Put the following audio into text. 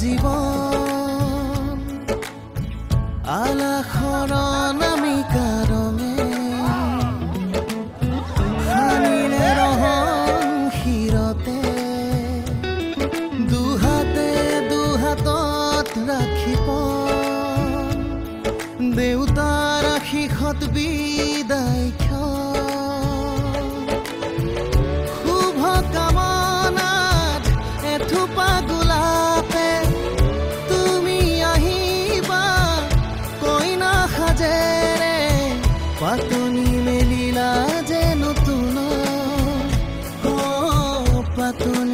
জীৱন আলাসৰ অনামিকা ৰঙে সানিলে ৰহণ শিৰতে, দুহাতে দুহাতত ৰাখিব দেউতাৰ আশীষত বিদায়। শুভ কামনাত এথোপা গোলাপে তুমি আহিবা কইনা সাজেৰে, পাতনি মেলিলা যে নতুন, পাতনি